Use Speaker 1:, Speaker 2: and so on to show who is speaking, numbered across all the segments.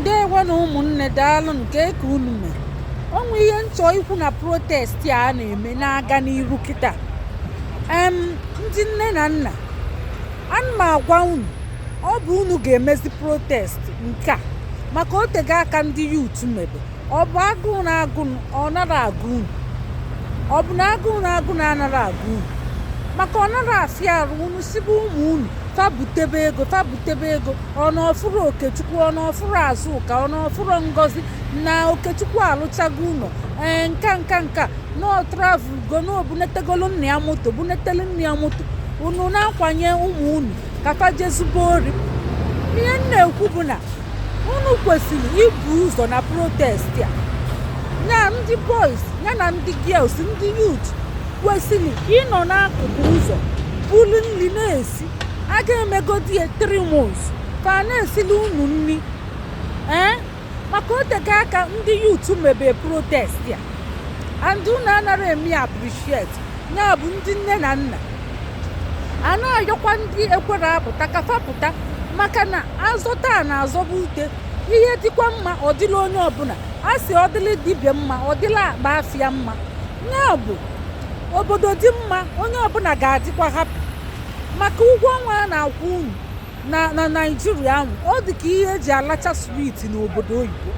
Speaker 1: Ndewo na ụmụnne, daalụ. Nke ka unu mere onwe ihe nchọ ikwu na protest a na-eme na-aga n'iru kịta. Ndị nne na nna, ana m agwa unu, ọ bụ unu ga-emezi protest nke a, maka otego aka ndị youth mebe. Ọ bụ agụụ na agụ, ọ nara agụ unu? Ọ bụ na agụụ na agụ na anara agụ unu? Maka ọ nara afịa arụ unu sibe ụmụ unu fabutebe ego, fabutebe ego. Ọ na ọfụrụ Okechukwu, ọ na ọfụrụ Azụka, ọ na ọfụrụ Ngozi na Okechukwu alụchago ụlọ. Ee, nka nka nka nọ travel go na obunetegolu nna ya moto, bunetelu nna ya moto. Unu na-akwanye ụmụ unu ka fa jezube ori. Ihe m na-ekwu bụ na unu kwesịrị ibu ụzọ na protest a, ya ndị boys ya na ndị girls, ndị youth kwesịrị ịnọ n'akụkụ ụzọ bulu nri na-esi. A ga-emegodi ya 3 months ka a na-esili unu nri. Ee, maka otego aka ndị youth mebe protest a and unu anara eme ya appreciate. Ya bụ, ndị nne na nna, a na-ayọkwa ndị ekwere apụta ka fa pụta, maka na azọta a na-azọba ute. Ihe dịkwa mma, ọ dịla onye ọbụla a sị ọ dịla dibịa mma, ọ dịla akpa afịa mma. Ya bụ, obodo dị mma, onye ọbụla ga-adịkwa happy, maka ụgwọ ọnwa a na-akwụ unu na Naijiria ahụ, ọ dị ka ihe eji alacha sweet n'obodo oyibo.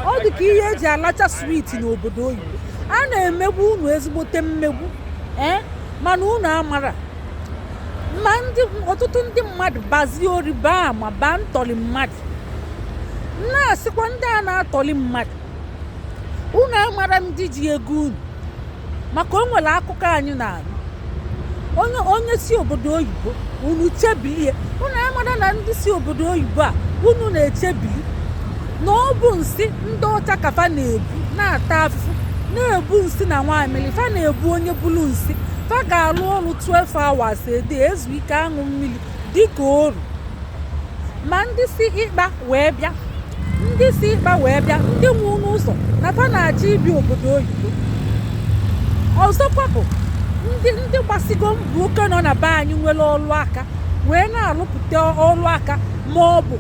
Speaker 1: Ọ dị ka ihe eji alacha sweet n'obodo oyibo. A na-emegbu unu ezigbote mmegbu. Ee, mana unu amara ma ndị ọtụtụ ndị mmadụ bazie ori, baa ama, baa ntọli mmadụ. Na-asịkwa ndị a na-atọli mmadụ, unu amara ndị ji ego unu, maka o nwere akụkọ anyị na-anụ, onye onye si obodo oyibo unu chebilie. Unu amara na ndị si obodo oyibo a unu na-echebili na ọ bụ nsị ndị ọcha ka fa na-ebu na-ata afụfụ, na-ebu nsị na nwamili fa na-ebu. Onye bulu nsị, fa ga-alụ ọrụ 12 hours a day, ezu ike, aṅụ mmiri dịka oru. Ma ndị si ịkpa wee bịa, ndị si ịkpa wee bịa, ndị nwe n'ụzọ na fa na-achọ ibi obodo oyibo. Ọzọkwa bụ ndị gbasigo mbọ oke nọ na be anyị, nwere ọrụ aka wee na-alụpụta ọrụ aka, ma ọ bụ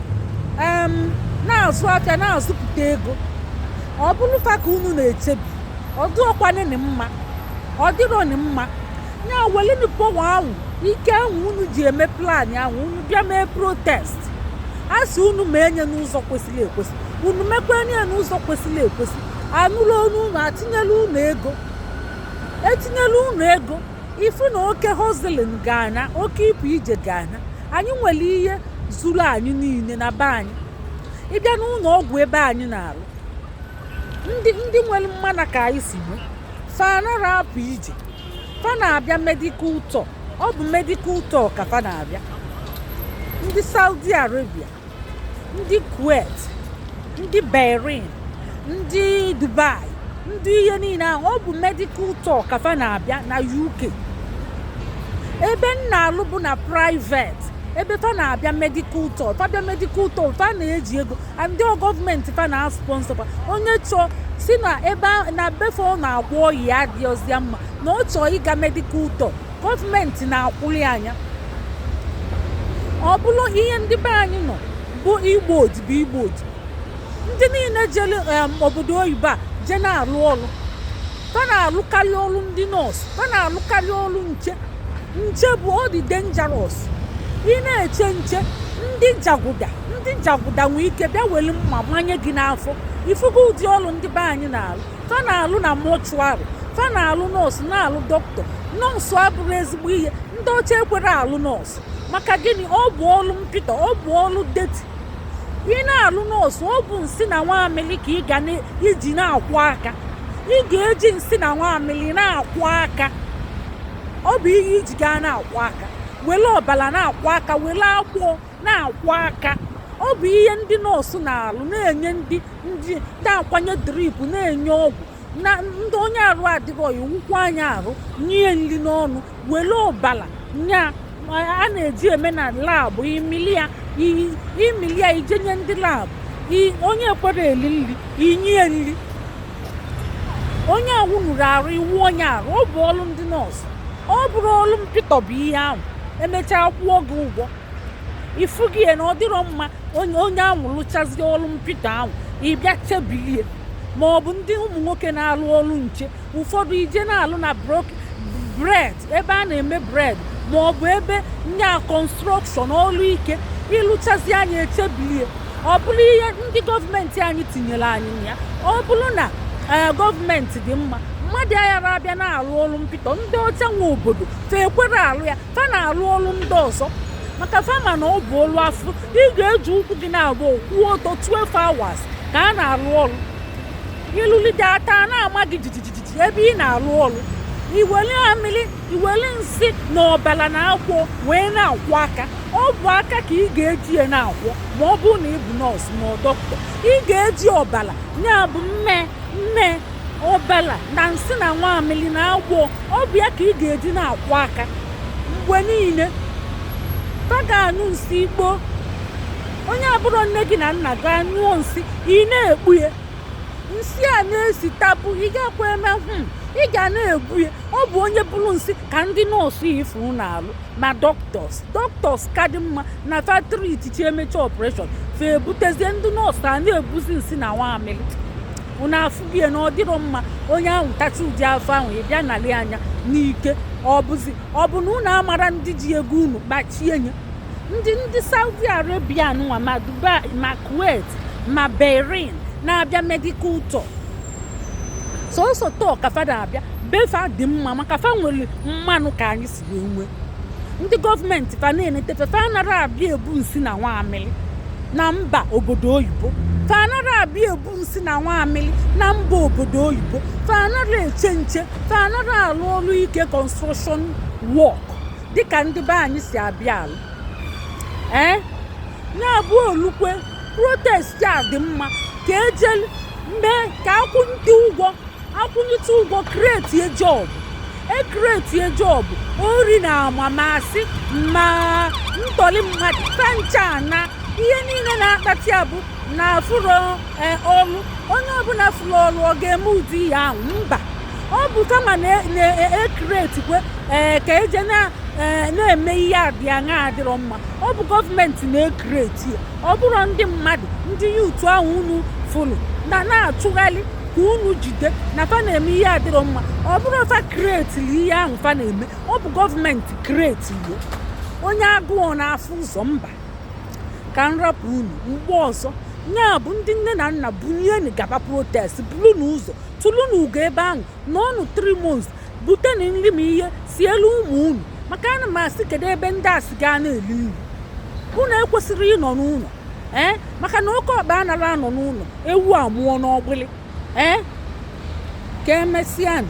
Speaker 1: na-azụ afịa na-azụpụta ego. Ọ bụrụ fa ka unu na-echebi, ọ dịọkwanịnị mma, ọ dịrọnị mma. Ya welinu power ahụ, ike ahụ unu ji eme plan ahụ, unu bịa mee protest. A sị unu ma enye n'ụzọ kwesịrị ekwesị, unu mekwenye ya n'ụzọ kwesịrị ekwesị. Anụla onu unu, atinyela unu ego, etinyela unu ego. Ifu na oke hustling ga-ana, oke ịpụ ije ga-ana. Anyị nwere ihe zuru anyị niile na be anyị. Ịbịa n'ụlọ ọgwụ ebe anyị na-alụ, ndị nwere mmana ka anyị si nwee, fa anara apụ ije. Fa na-abịa medical tour. Ọ bụ medical tour ka fa na-abịa. Ndị Saudi Arabia, ndị Kuwait, ndị Bahrain, ndị Dubai, ndị ihe niile ahụ, ọ bụ medical tour ka fa na-abịa. Na UK ebe m na-alụ bụ na private, ebe fa na-abịa medical tour. Fa bịa medical tour, fa na-eji ego ndị gọọmenti fa na-sponsor fa. Onye chọọ si na ebe na befe ọ na-agwọ ọyị ya adịghịzịa mma, na ọ chọọ ịga medical tour, gọọmenti na-akwụli anya. Ọ bụrụ ihe ndị be anyị nọ bụ igbo odibo, igbo odibo, ndị niile jere obodo oyibo a jee na-alụ ọrụ, fa na-alụkarị ọrụ ndị nọọsụ, fa na-alụkarị ọrụ nche. Nche bụ ọ dị dangerous. Ị na-eche nche, ndị jagụda, ndị jagụda nwee ike bịa were mma manye gị n'afọ. Ifugo ụdị ọrụ ndị be anyị na-alụ? Fa na-alụ na mortuary, fa na-alụ nọọsụ, na-alụ dọkịta. Nọọsụ abụrụ ezigbo ihe. Ndị ọcha ekwere alụ nọọsụ. Maka gịnị? Ọ bụ ọlụ mpịtọ, ọ bụ ọlụ dirty. Ị na-alụ nọọsụ, ọ bụ nsị na nwamili ka ị ga iji na-akwụ aka. Ị ga-eji nsị na nwamili na-akwụ aka. Ọ bụ ihe iji gaa na-akwụ aka, were ọbara na-akwụ aka, were agbọ na-akwụ aka. Ọ bụ ihe ndị nọọsụ na-alụ, na-enye ndị na-akwanye drip, na-enye ọgwụ na ndị onye arụ adịghị iwukwa anya arụ, nye nri n'ọnụ, were ọbara nya a na-eji eme na lab, imili ya, imili ya ijenye ndị lab. Onye ekwere eli nri, inye nri. Onye awụnuru arụ, iwu onye arụ. Ọ bụ ọrụ ndị nọọsụ. Ọ bụrụ ọrụ mpịtọ bụ ihe ahụ. Emechaa kwụọ gị ụgwọ. Ịfụgị ya na ọ dịrọ mma. Onye ahụ lụchazie ọrụ mpịtọ ahụ, ịbịa chebilie. Ma ọ bụ ndị ụmụ nwoke na-alụ ọrụ nche, ụfọdụ ije na-alụ na bread, ebe a na-eme bread, ma ọ bụ ebe nya construction, ọrụ ike. Ịlụchazi anya, echebilie. Ọ bụrụ ihe ndị gọọmenti anyị tinyere anyị na ya, ọ bụrụ na ee, gọọmenti dị mma, mmadụ aghara abịa na-alụ ọrụ mpịtọ. Ndị ọcha nwe obodo fa ekwere alụ ya, fa na-alụ ọrụ ndị ọzọ, maka fama na ọ bụ ọrụ afọ. Ị ga-eji ụkwụ gị na-agba kwụọ ọtọ 12 hours ka a na-alụ ọrụ. Ịlụlide ata na-ama gị jijijiji ebe ị na-alụ ọrụ. Iwele amịlị, iwele nsị na ọbara na akwọ wee na-akwọ aka. Ọ bụ aka ka ị ga-eji ya na-akwọ. Ma ọ bụrụ na ị bụ nọọsụ ma ọ dọkịta, ị ga-eji ọbara, ya bụ mme mme ọbara na nsị na nwamili na agwọ, ọ bụ ya ka ị ga-eji na-akwọ aka mgbe niile. Fa ga-anyụ nsị ikpo. Onye abụrụ nne gị na nna gị anyụọ nsị, ị na-ekpu ya nsị a na-esi tapụ, ị gakwa eme ị ga na-ebu ya. Ọ bụ onye bụrụ nsị ka ndị nọọsụ ifuru na-alụ, ma doctors. Doctors ka dị mma na fa treatichi, emecha operation, fa ebutezie ndị nọọsụ a na-ebuzi nsị na nwamili. Unu afụghị ya na ọ dịrọ mma? Onye ahụ tacha ụdị afọ ahụ, ị bịa nalị anya n'ike. Ọ bụzi ọ bụ na unu amara ndị ji ego unu kpachie nye ndị Saudi Arabia nwa, ma Dubai, ma Kuwait, ma Bahrain na-abịa medical tour. Sọsọ tour ka fa na-abịa. Befa dị mma maka fa nwere mmanụ ka anyị si wee nwee. Ndị gọọmenti fa na-enetefe fa anara abịa ebu nsị na nwamili na mba obodo oyibo. Fa anara abịa ebu nsị na nwamili na mba obodo oyibo. Fa anara eche nche, fa anara alụ ọrụ ike, construction work, dịka ndị be anyị si abịa alụ. Ee, ya bụ olukwe protest a dị mma ka eje mee ka akwụnite ụgwọ, akwụnite ụgwọ, create job, ecreate job. Ori na amamasị ma ntọli mmadụ fancha na ihe niile na-akpati ya bụ na afụrụ ọrụ. Onye ọbụla fụrụ ọrụ, ọ ga-eme ụdị ihe ahụ? Mba. Ọ bụ kama na-ecreatekwe ee ka eje na-eme ihe adị aṅa adịrọ mma. Ọ bụ gọọmenti na-ecreate ya, ọ bụrụ ndị mmadụ, ndị youth ahụ unu fụrụ na na-achụgharị ka unu jide na fa na-eme ihe adịrọ mma, ọ bụrụ fa createli ihe ahụ fa na-eme. Ọ bụ gọọmenti create ya. Onye agụụ na-afụ ụzọ mba ka m rapụ unu mgbe ọzọ. Ya bụ, ndị nne na nna, bunyenu gaba protest, buru n'ụzọ, tụlụ n'ugo ebe ahụ n'ọnụ 3 months, butenu nri ma ihe sielu ụmụ unu, maka ana m asị, kedu ebe ndị a si gaa na-eli nri? Unu ekwesịrị ịnọ n'ụlọ ee, maka na oke ọkpa anara anọ n'ụlọ, ewu amụọ n'ọgbịlị. Ee, ka emesịanụ.